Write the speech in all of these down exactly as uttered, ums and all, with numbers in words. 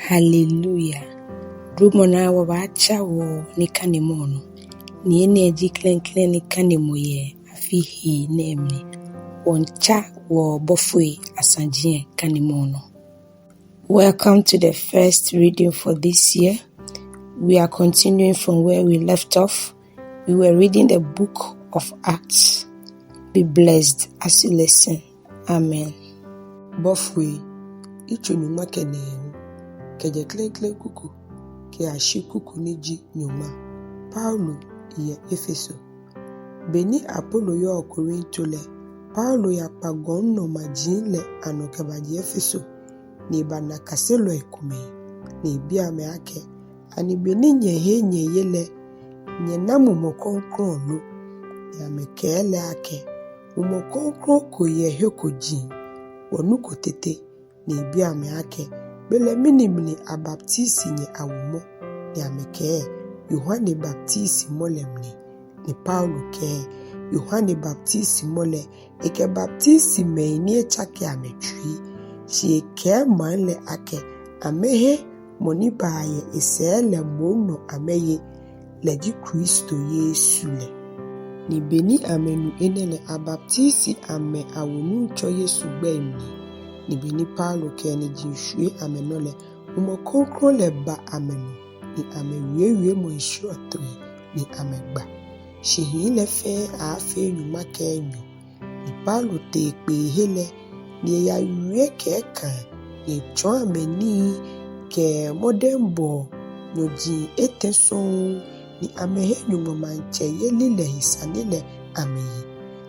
Hallelujah. Duromɔ naa wɔbaatsa wɔnikanemɔ nɔ. Ni enɛ ji klɛŋklɛŋ nikanemɔ yɛ afi hee nɛɛ mli. Wɔmiitsa wɔ Bɔfoi Asaji lɛ kanemɔ nɔ. Welcome to the first reading for this year. We are continuing from where we left off. We were reading the book of Acts. Be blessed as you listen. Amen. Bɔfoi, yitso nyɔŋma kɛ nɛɛhu, kɛjɛ klɛŋklɛŋ kuku kɛyashi kuku ni ji nyɔŋma. Paulo yɛ Efeso. Beni Apolo yɔɔ Korinto lɛ, Paulo yakpa gɔŋ nɔ maji lɛ anɔ kɛbaje Efeso, ni ebana kaselɔi komɛi, ni ebi amɛ akɛ: Ani beni nyɛhe nyɛye lɛ, nyɛna Mumɔ Krɔŋkrɔŋ lo? Ni amɛkɛɛ lɛ akɛ: Mumɔ Krɔŋkrɔŋ ko yɛ he ko jiŋ, wɔnuko tete. Ni ebi amɛ akɛ: Belɛ mɛni mli abaptisi nyɛ awo mɔ? Ni amɛkɛɛ: Yohane baptisimɔ lɛ mli. Ni Paulo kɛɛ: Yohane baptisimɔ lɛ, ekɛ baptisi mɛi ni etsake amɛtsui. Shi ekɛɛ maŋ lɛ akɛ amɛhe mɔ ni baa yɛ esɛɛ lɛ moŋ nɔ amɛye, lɛ ji Kristo Yesu lɛ. Ni beni amɛnu enɛ lɛ, abaptisi amɛ awo Nuŋtsɔ Yesu gbɛi mli. Ni beni Paulo kɛ eniji shwie amɛnɔ lɛ, Mumɔ Krɔŋkrɔŋ lɛ ba amɛnɔ, ni amɛwie wiemɔi srɔtoi, ni amɛgba. Shi hii lɛ fɛɛ aaafee nyɔŋma kɛ enyɔ. Ni Paulo tee kpeehe lɛ, ni eyawie kɛ ekãa, ni etsɔɔ amɛ nii kɛ mɔdɛŋbɔɔ nyɔji etɛ sɔŋŋ, ni amɛhe Nyɔŋmɔ maŋtsɛyeli lɛ he sane lɛ amɛye.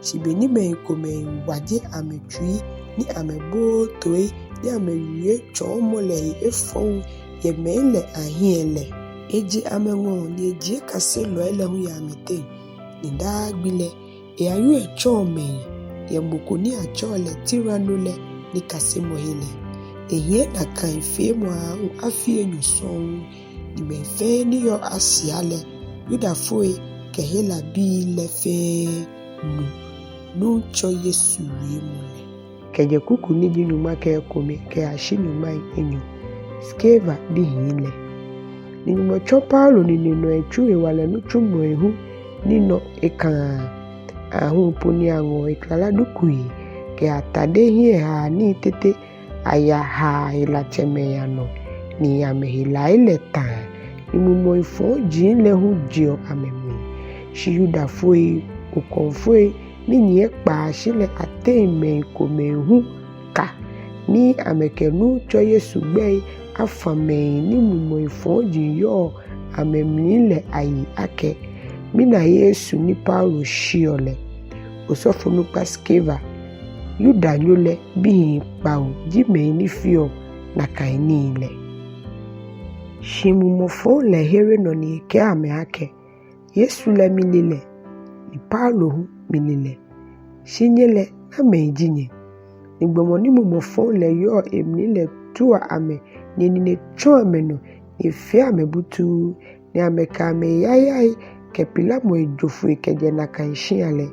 Shi beni mɛi komɛi waje amɛtsui, ni amɛbooo toi, ni amɛwie tsɔɔmɔ lɛ he efɔŋ yɛ mɛi lɛ ahiɛ lɛ, eje amɛŋɔɔ, ni ejie kaselɔi lɛ hu yɛ amɛteŋ. Ni daa gbi lɛ, eyawieɔ etsɔɔ mɛi yɛ mɔ ko ni atsɛɔ lɛ Tirano lɛ nikasemɔhe lɛ. Ehiɛ nakai feemɔ aahu afii enyɔ sɔŋŋ. Ni mɛi fɛɛ ni yɔɔ Asia lɛ, Yudafoi kɛ Helabii lɛ fɛɛ, nu Nuŋtsɔ Yesu wiemɔ lɛ. Kɛjɛ kuku ni ji nyɔŋma kɛ ekome kɛyashi nyɔŋmai enyɔ. Skeva bihii lɛ. Ni Nyɔŋmɔ tsɔ Paulo nine nɔ etsu hewalɛ nitsumɔi hu ni nɔ ekãaa, aahu po ni aŋɔɔ eklala dukui kɛ atade hiɛhaanii tete ayahaa helatsɛmɛi anɔ, ni amɛhelai lɛ tãa, ni mumɔi fɔji lɛ hu jeɔ amɛmli. Shi Yudafoi okɔmfoi ni nyiɛ kpaa shi lɛ ateŋ mɛi komɛi hu ka ni amɛkɛ Nuŋtsɔ Yesu gbɛi afã mɛi ni mumɔi fɔji yɔɔ amɛmli lɛ ayi akɛ: Mina Yesu ni Paulo shiɛɔ lɛ. Osɔfonukpa Skeva, Yudanyo lɛ, bihii kpawo ji mɛi ni feɔ nakai nii lɛ. Shi mumɔ fɔŋ lɛ here nɔ ni ekɛɛ amɛ akɛ: Yesu lɛ mile lɛ, ni Paulo hu mile lɛ. Shi nyɛ lɛ, namɛi ji nyɛ? Ni gbɔmɔ ni mumɔ fɔŋ lɛ yɔɔ emli lɛ tua amɛ, ni enine tsɔ amɛnɔ, ni efee amɛ butuu, ni amɛkɛ amɛyayai kɛ pilamɔi jo foi kɛjɛ nakai shia lɛ.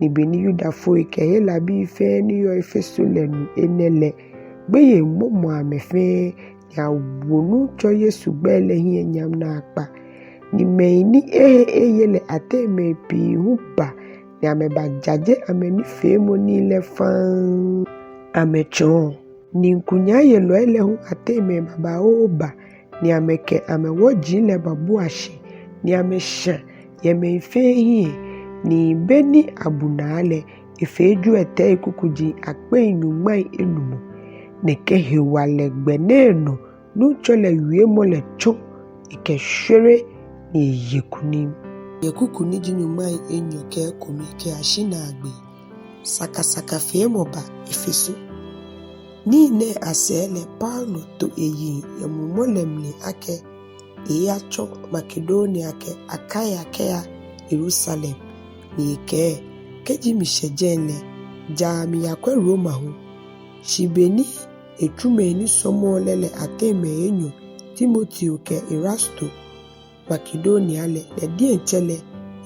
Ni beni Yudafoi kɛ Helabii fɛɛ ni yɔɔ Efeso lɛ nu enɛ lɛ, gbeyei mɔmɔ amɛ fɛɛ, ni awo Nuŋtsɔ Yesu gbɛi lɛ hiɛ nyam naakpa. Ni mɛi ni ehe eye lɛ ateŋ mɛi pii hu ba, ni amɛbajaje amɛnifeemɔ nii lɛ faŋŋ amɛtsɔɔ. Ni ŋkunyaayelɔi lɛ hu ateŋ mɛi babaoo ba, ni amɛkɛ amɛwoji lɛ babua shi, ni amɛshã yɛ mɛi fɛɛ hiɛ. Ni beni abu naa lɛ, efee jwiɛtɛi kukuji akpei nyɔŋmai enumɔ. Nɛkɛ hewalɛ gbɛ nɛɛ nɔ Nuŋtsɔ lɛ wiemɔ lɛ tsɔ ekɛshwere ni eye kunim. Yɛ kuku ni ji nyɔŋmai enyɔ kɛ ekome kɛyashi naagbee. Sakasakafeemɔ ba Efeso. Nii nɛɛ asɛɛ lɛ, Paulo to eyiŋ yɛ mumɔ lɛ mli akɛ eeyatsɔ Makedonia kɛ Akaia kɛya Yerusalem. Ni ekɛɛ: Kɛji mishɛ jɛi lɛ, ja miyakwɛ Roma hu. Shi beni etsu mɛi ni sɔmɔɔ lɛ lɛ ateŋ mɛi enyɔ, Timoteo kɛ Erasto, Makedonia lɛ, lɛ diɛŋtsɛ lɛ,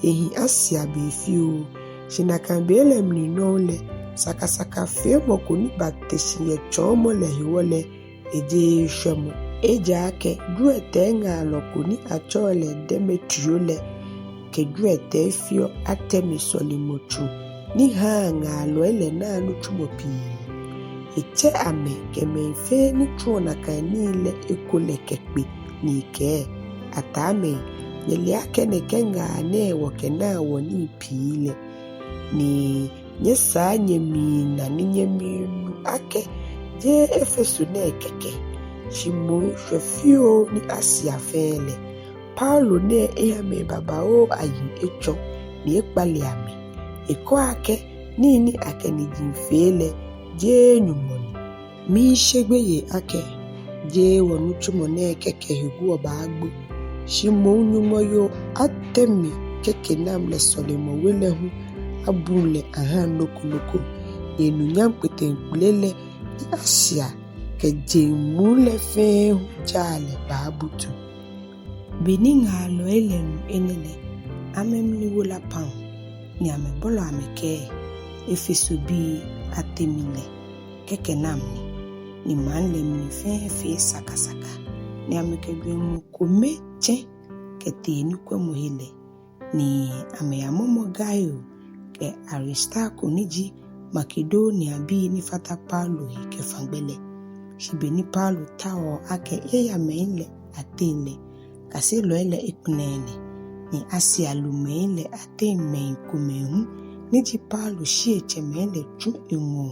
ehi Asia be fioo. Shi nakai be lɛ mli nɔŋŋ lɛ, sakasakafeemɔ ko ni bate shi yɛ tsɔɔmɔ lɛ hewɔ lɛ, ejeee shwɛmɔ. Ejaakɛ jwiɛtɛi ŋaalɔ ko ni atsɛɔ lɛ Demetrio lɛ kɛ jwiɛtɛi feɔ Artemi sɔlemɔtsu ni haa ŋaalɔi lɛ naa nitsumɔ pii. Etsɛ amɛ kɛ mɛi fɛɛ ni tsuɔ nakai nii lɛ eko lɛ kɛkpe ni ekɛɛ: Ataamɛi, nyɛle akɛ nɛkɛ ŋaa nɛɛ wɔkɛnaa wɔnii pii lɛ, ni nyɛsaa nyɛmiina ni nyɛmiinu akɛ jeee Efeso nɛɛ kɛkɛ, shi moŋ shwɛ fioo ni Asia fɛɛ lɛ. Paulo nɛɛ eha mɛi babaoo ayiŋ etsɔ ni ekpale amɛ. Ekɛɔ akɛ nii ni akɛ niji fee lɛ, jeee Nyɔŋmɔ ni. Miishe gbeyei akɛ jeee wɔnitsumɔ nɛɛ kɛkɛ he guɔ baagbo, shi moŋ Nyɔŋmɔ yoo Artemi kekenam lɛ sɔlemɔwe lɛ hu abuŋ lɛ ahaŋ nɔ ko nɔ ko, ni enunyam kpeteŋkpele lɛ ni Asia kɛ jeŋ muu lɛ fɛɛ hu jaa lɛ baabutu. Beni ŋaalɔi lɛ nu enɛ lɛ, amɛmli wo la pam, ni amɛbolɔ amɛkɛɛ: Efesobii Artemi lɛ, kekenam ni. Ni maŋ lɛ mli fɛɛ fee sakasaka, ni amɛkɛ jwɛŋmɔ kome tsɛ kɛtee nikwɛmɔhe lɛ, ni amɛyamɔmɔ Gaio kɛ Aristarko ni ji Makedoniabii ni fata Paulo he kɛfa gbɛ lɛ. Shi beni Paulo taoɔ akɛ eya mɛi lɛ ateŋ lɛ, kaselɔi lɛ ekpɛlɛɛɛ lɛ, ni Asia lumɛi lɛ ateŋ mɛi komɛi hu ni ji Paulo shieŋtsɛmɛi lɛ tsu eŋɔɔ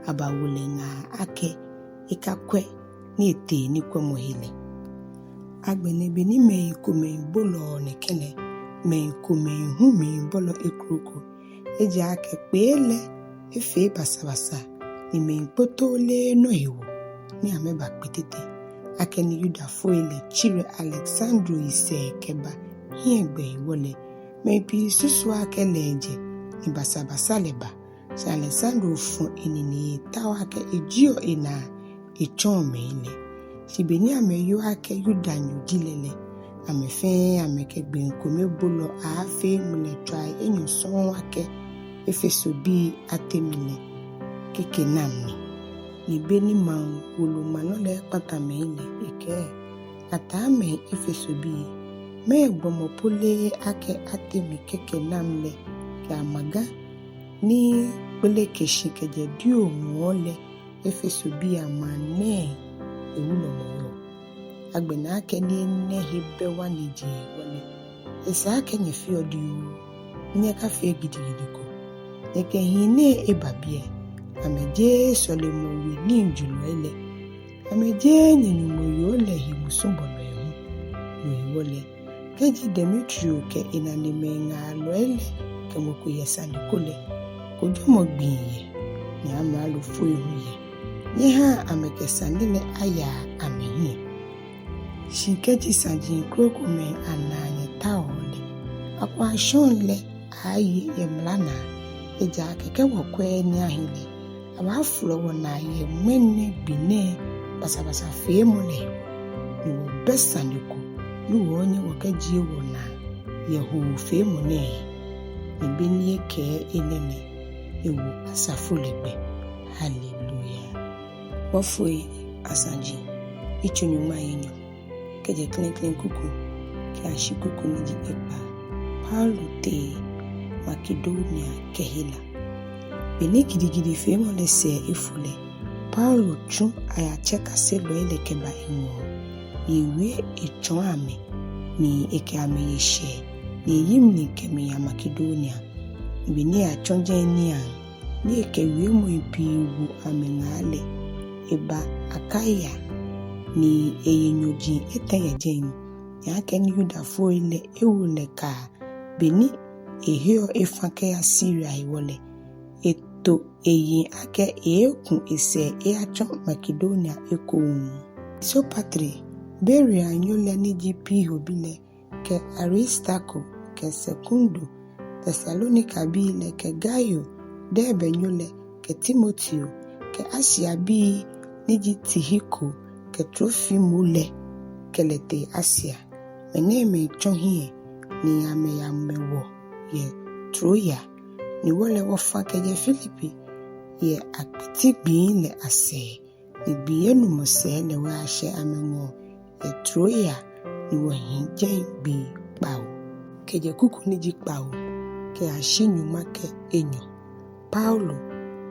abawo lɛ ŋaa akɛ ekakwɛ ni etee nikwɛmɔhe lɛ. Agbɛnɛ beni mɛi komɛi bolɔɔ nɛkɛ lɛ, mɛi komɛi hu miibolɔ ekroko. Ejaakɛ kpee lɛ efee basabasa, ni mɛi kpotoo leee nɔ hewɔ ni amɛbakpe tete. Akɛni Yudafoi lɛ tsirɛ Aleksandro yisɛɛ kɛba hiɛgbɛ hewɔ lɛ, mɛi pii susuɔ akɛ lɛ ejɛ ni basabasa lɛ ba. Shi Aleksandro fɔ enine ni etaoɔ akɛ ejieɔ enaa etsɔɔ mɛi lɛ. Shi beni amɛyoo akɛ Yudanyo ji lɛ lɛ, amɛ fɛɛ amɛkɛ gbee kome bolɔ aaafee ŋmɛlɛtswai enyɔ sɔŋŋ akɛ Efesobii Artemi lɛ, kekenam ni. Ni beni maŋ woloŋmalɔ lɛ kpata mɛi lɛ, ekɛɛ: Ataamɛi Efesobii, mɛɛ gbɔmɔ po leee akɛ Artemi kekenam lɛ kɛ amaga ni kpeleke shi kɛjɛ Dio ŋɔɔ lɛ Efesobii amaŋ nɛɛ ewulɔmɔ yɔɔ? Agbɛnɛ akɛni enɛ he bɛ ŋwanejee hewɔ lɛ, esa akɛ nyɛfeɔ dioo, ni nyɛkafee gidigidi ko. Nyɛkɛ hii nɛɛ eba biɛ: amɛjeee sɔlemɔwe nii julɔi lɛ, amɛjeee nyɛnyɔŋmɔ yoo lɛ he musubɔlɔi hu. No hewɔ lɛ, kɛji Demetrio kɛ enanemɛi ŋaalɔi lɛ kɛ mɔ ko yɛ sane ko lɛ, kojomɔ gbii yɛ, ni amralofoi hu yɛ. Nyɛhaa amɛkɛ sane lɛ aya amɛhiɛ. Shi kɛji saji krokomɛi anaa nyɛtaoɔ lɛ, akwaashɔŋ lɛ aaaye yɛ mla naa. Ejaakɛ kɛ wɔkwɛɛɛ ni ahi lɛ, abaafolɔ wɔnaa yɛ ŋmɛnɛ gbi nɛɛ basabasa feemɔ lɛ hewɔ, ni wɔbɛ sane ko ni wɔɔnyɛ wɔkɛjie wɔnaa yɛ hoofeemɔ nɛɛ he. Ni beni ekɛɛ enɛ lɛ, ewo asafo lɛ gbɛ. Haleluya. Bɔfoi Asaji, yitso nyɔŋmai enyɔ, kɛjɛ klɛŋklɛŋ kuku kɛyashi kuku ni ji ekpaa. Paulo tee Makedonia kɛ Hela. Beni gidigidifeemɔ lɛ sɛɛ efo lɛ, Paulo tsu ayatsɛ kaselɔi lɛ kɛba eŋɔɔ, ni ewie etsɔɔ amɛ, ni ekɛ amɛ ye shɛɛ, ni eyi mli kɛmiiya Makedonia. Ni beni eyatsɔ jɛi niiaŋ, ni ekɛ wiemɔi pii wo amɛ ŋaa lɛ, eba Akaia, ni eye nyɔji etɛ yɛ jɛi. Ni akɛni Yudafoi lɛ ewo lɛ kaa beni eheɔ efã kɛya Siria hewɔ lɛ, eto eyiŋ akɛ eeeku esɛɛ eyatsɔ Makedonia ekoŋŋ. Sopatre, Beroianyo lɛ ni ji Pirho bi lɛ, kɛ Aristarko kɛ Sekundo, Tesalonikabii lɛ, kɛ Gaio, Derbenyo lɛ, kɛ Timoteo, kɛ Asiabii ni ji Tihiko kɛ Trofimo lɛ, kɛ lɛ tee Asia. Mɛnɛɛmɛi tsɔ hiɛ ni amɛyamɛ wɔ yɛ Troia, ni wɔ lɛ wɔfã kɛjɛ Filipi yɛ akpiti gbii lɛ asɛɛ, ni gbii enumɔ sɛɛ lɛ wɔyashɛ amɛŋɔɔ yɛ Troia, ni wɔhi jɛi gbii kpawo. Kɛjɛ kuku ni ji kpawo kɛyashi nyɔŋma kɛ enyɔ. Paulo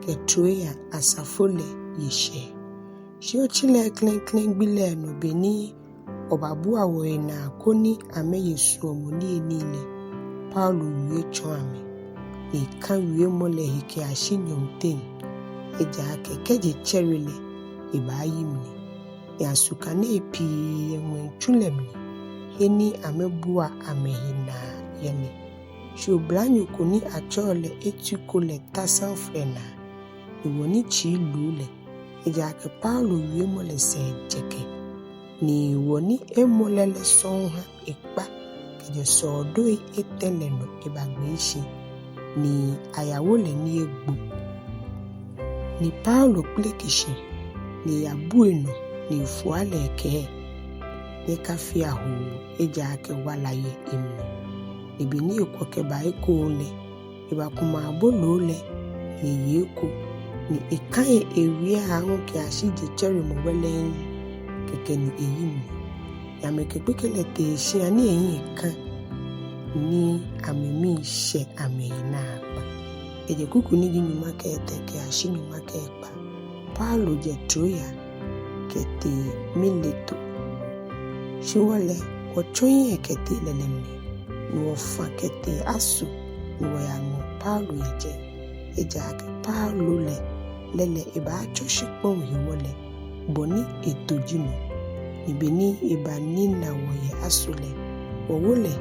kɛ Troia asafo lɛ ye shɛɛ. Shi otsi lɛ klɛŋklɛŋ gbi lɛ nɔ, beni wɔbabua wɔhe naa koni amɛye suɔmɔ niyenii lɛ, Paulo wie tsɔɔ amɛ, ni eka wiemɔ lɛ he kɛyashi nyɔɔŋteŋ, ejaakɛ kɛ je tsɛre lɛ, ebaayi mli. Ni asu kanei pii yɛ ŋwɛitsu lɛ mli, he ni amɛbua amɛhe naa yɛ lɛ. Shi oblanyo ko ni atsɛɔ lɛ Eutiko lɛ ta samflɛ naa, ni wɔ ni tsii loo lɛ, ejaakɛ Paulo wiemɔ lɛ sɛɛ jɛkɛ, ni wɔ ni emɔ lɛ lɛ sɔŋŋ ha ekpa kɛjɛ sɔɔdoi etɛ lɛ nɔ ebagbee shi, ni ayawo lɛ ni egbo. Ni Paulo kpeleke shi, ni eyabu enɔ, ni efua lɛ ekɛɛ: Nyɛkafea hoo, ejaakɛ wala yɛ emli. Ni beni ekwɔ kɛba ekoŋŋ lɛ, ebakumɔ aboloo lɛ, ni eye eko, ni eka he ewie aahu kɛyashi jetsɛremɔ wɛlɛŋŋ, kɛkɛ ni eyi mli. Ni amɛkɛ gbekɛ lɛ tee shia ni ehiɛ ka, ni amɛmii shɛ amɛhe naakpa. Kɛjɛ kuku ni ji nyɔŋma kɛ etɛ kɛyashi nyɔŋma kɛ ekpaa. Paulo jɛ Troia kɛtee Mileto. Shi wɔ lɛ, wɔtsɔ hiɛ kɛtee lɛlɛ mli, ni wɔfã kɛtee Aso, ni wɔyaŋɔ Paulo yɛ jɛi. Ejaakɛ Paulo lɛ, lɛ lɛ ebaatsɔ shikpɔŋ hewɔ lɛ, bɔ ni eto ji no. Ni beni ebanina wɔ yɛ Aso lɛ, wɔwo lɛ,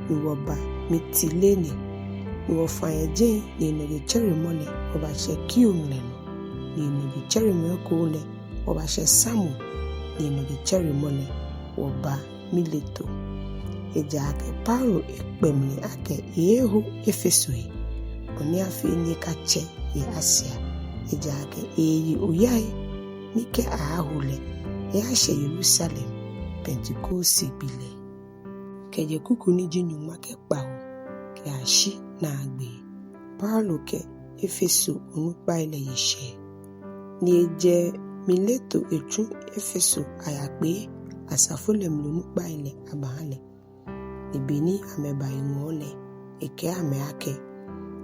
ni wɔba Mitilene, ni wɔfã yɛ jɛi, ni enɔ jetsɛremɔ lɛ, wɔbashɛ Kio ŋlɛ nɔ, ni enɔ jetsɛremɔ ekoŋŋ lɛ, wɔbashɛ Samo, ni enɔ jetsɛremɔ lɛ, wɔba Mileto. Ejaakɛ Paulo ekpɛ mli akɛ eeeho Efeso he, bɔ ni afee ni ekatsɛ yɛ Asia. Ejaakɛ eeye oyai ni kɛ aaaho lɛ, eeeshɛ Yerusalem Pentekoste gbi lɛ. Kɛjɛ kuku ni ji nyɔŋma kɛ kpawo kɛyashi naagbee. Paulo kɛ Efeso onukpai lɛ ye shɛɛ. Ni ejɛ Mileto etsu Efeso ayakpee asafo lɛ mli onukpai lɛ abaha lɛ. Ni beni amɛba eŋɔɔ lɛ, ekɛɛ amɛ akɛ: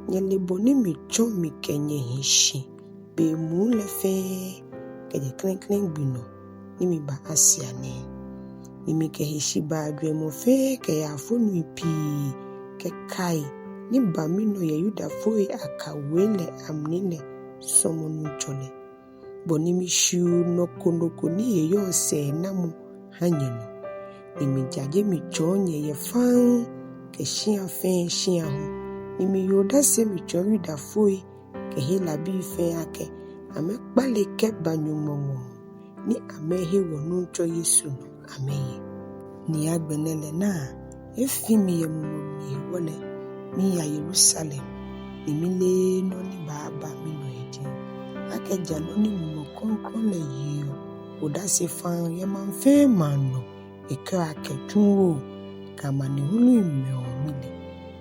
Nyɛle bɔ ni mitsɔ mikɛ nyɛ hi shi be muu lɛ fɛɛ, kɛjɛ klɛŋklɛŋ gbi nɔ ni miba Asia nɛɛ. Ni mikɛ heshibaa jwɛŋmɔ fɛɛ kɛ yaafonui pii kɛ kai ni ba minɔ yɛ Yudafoi akawoi lɛ amli lɛ sɔmɔ Nuŋtsɔ lɛ, bɔ ni mishiuuu nɔ ko nɔ ko ni he yɔɔ sɛɛnamɔ ha nyɛnɔ. Ni mijaje mitsɔɔ nyɛ yɛ faŋŋ kɛ shia fɛɛ shia hu. Ni miye odase mitsɔɔ Yudafoi kɛ Helabii fɛɛ akɛ amɛkpale kɛba Nyɔŋmɔ ŋɔɔ, ni amɛhe wɔ Nuŋtsɔ Yesu nɔ amɛye. Ni agbɛnɛ lɛ naa, efi mi yɛ mumɔ mli hewɔ lɛ, miiya Yerusalem, ni mileee nɔ ni baaba minɔ yɛ jɛi, akɛ ja nɔ ni Mumɔ Krɔŋkrɔŋ lɛ yeɔ odase faŋŋ yɛ maŋ fɛɛ maŋ nɔ, ekɛɔ akɛ tsuŋwoo kɛ amanehului mɛɔ mi lɛ.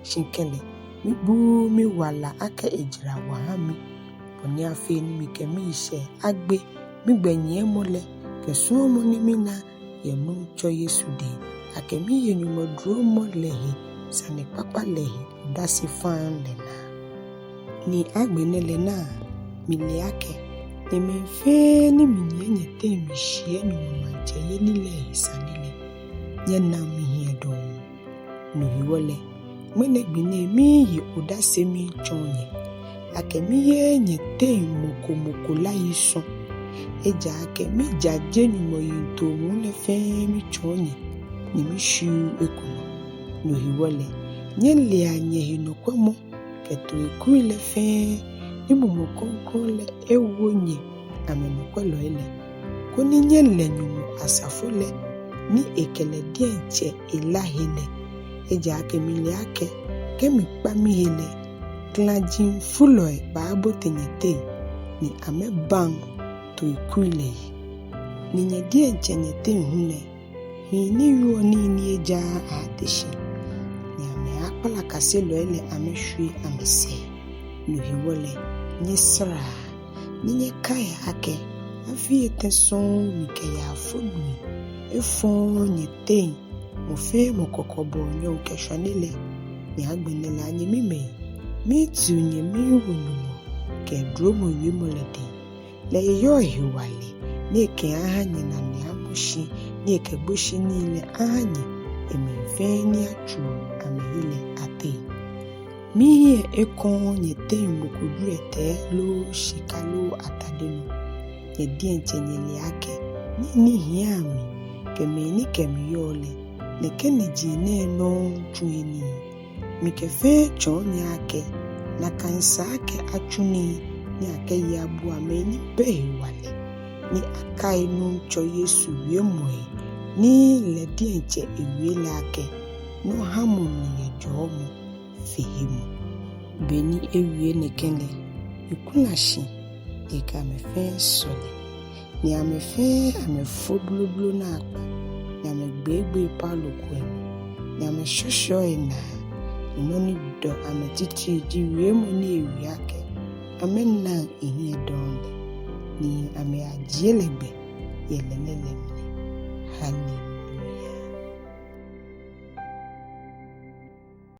Shi kɛlɛ, mibuuu miwala akɛ ejara wa ha mi, bɔ ni afee ni mikɛ miishɛɛ agbe migbɛnyiɛmɔ lɛ kɛ sɔɔmɔ ni mina yɛ Nuŋtsɔ Yesu dɛŋ, akɛ miye Nyɔŋmɔ duromɔ lɛ he sanekpakpa lɛ he odase faŋŋ lɛ naa. Ni agbɛnɛ lɛ naa, mile akɛ nyɛ mɛi fɛɛ ni minyiɛ nyɛteŋ mishiɛ Nyɔŋmɔ maŋtsɛyeli lɛ he sane lɛ, nyɛnaŋ mihiɛ dɔŋŋ. No hewɔ lɛ, ŋmɛnɛ gbi nɛɛ miiye odase miitsɔɔ nyɛ akɛ miyeee nyɛteŋ mɔ ko mɔ ko lá yi sɔŋŋ. Ejaakɛ mijaje Nyɔŋmɔ yiŋtoo muu lɛ fɛɛ mitsɔɔ nyɛ, ni mishiuuu eko nɔ. No hewɔ lɛ, nyɛlea nyɛhenɔkwɛmɔ kɛ toiku lɛ fɛɛ ni Mumɔ Krɔŋkrɔŋ lɛ ewo nyɛ amɛnɔkwɛlɔi lɛ, koni nyɛlɛ Nyɔŋmɔ asafo lɛ ni ekɛ lɛ diɛŋtsɛ elá he lɛ. Ejaakɛ mile akɛ kɛ mikpa mihe lɛ, klãji fulɔi baabote nyɛteŋ, ni amɛbaŋ toiku lɛ yi. Ni nyɛ diɛŋtsɛ nyɛteŋ hu lɛ, hii ni wieɔ nii ni ejaaa aaate shi, ni amɛaakpala kaselɔi lɛ amɛshwie amɛsɛɛ. No hewɔ lɛ, nyɛsaraa, ni nyɛkaia akɛ Afii etɛ sɔŋŋ mikɛ yaafonu efɔ̃ɔɔ nyɛteŋ mɔ fɛɛ mɔ kɔkɔbɔɔ nyɔɔŋ kɛ shwane lɛ. Ni agbɛnɛ lɛ, anyɛmimɛi, miitiu nyɛ miiwo Nyɔŋmɔ kɛ dromɔ wiemɔ lɛ dɛŋ. Lɛ eyɔɔ hewalɛ ni ekɛaahã nyɛnane amɔ shi, ni ekɛ gboshinii lɛ ahã nyɛ, nyɛ mɛi fɛɛ ni atsuu amɛhe lɛ ateŋ. Mihiɛ ekɔ̃ɔɔ nyɛteŋ mɔ ko jwiɛtɛi loo shika loo atade nɔ. Nyɛ diɛŋtsɛ nyɛle akɛ nii ni hiaa mi kɛ mɛi ni kɛ mi yɔɔ lɛ, nɛkɛ niji nɛɛ nɔŋŋ tsu he nii. Mikɛ fɛɛ tsɔ̃ɔ nyɛ akɛ nakai sa akɛ atsu nii ni akɛye abua mɛi ni bɛ hewalɛ, ni akai Nuŋtsɔ Yesu wiemɔi ni lɛ diɛŋtsɛ ewie lɛ akɛ, Nɔhamɔ ni yɛ jɔɔmɔ fe hemɔ. Be ni ewie nɛkɛ lɛ, ekula shi, ni ekɛ amɛ fɛɛ sɔle, ni amɛ fɛɛ amɛfo blublu naakpa, ni amɛgbeegbee Paulo kuɛ nɔ, ni amɛshɔshɔɔ enaa. Ni nɔ ni dɔ amɛ titri ji wiemɔ ni ewie akɛ amɛnaŋ ehiɛ dɔŋŋ lɛ, ni amɛyajie lɛ gbɛ yɛ lɛlɛ lɛ mli.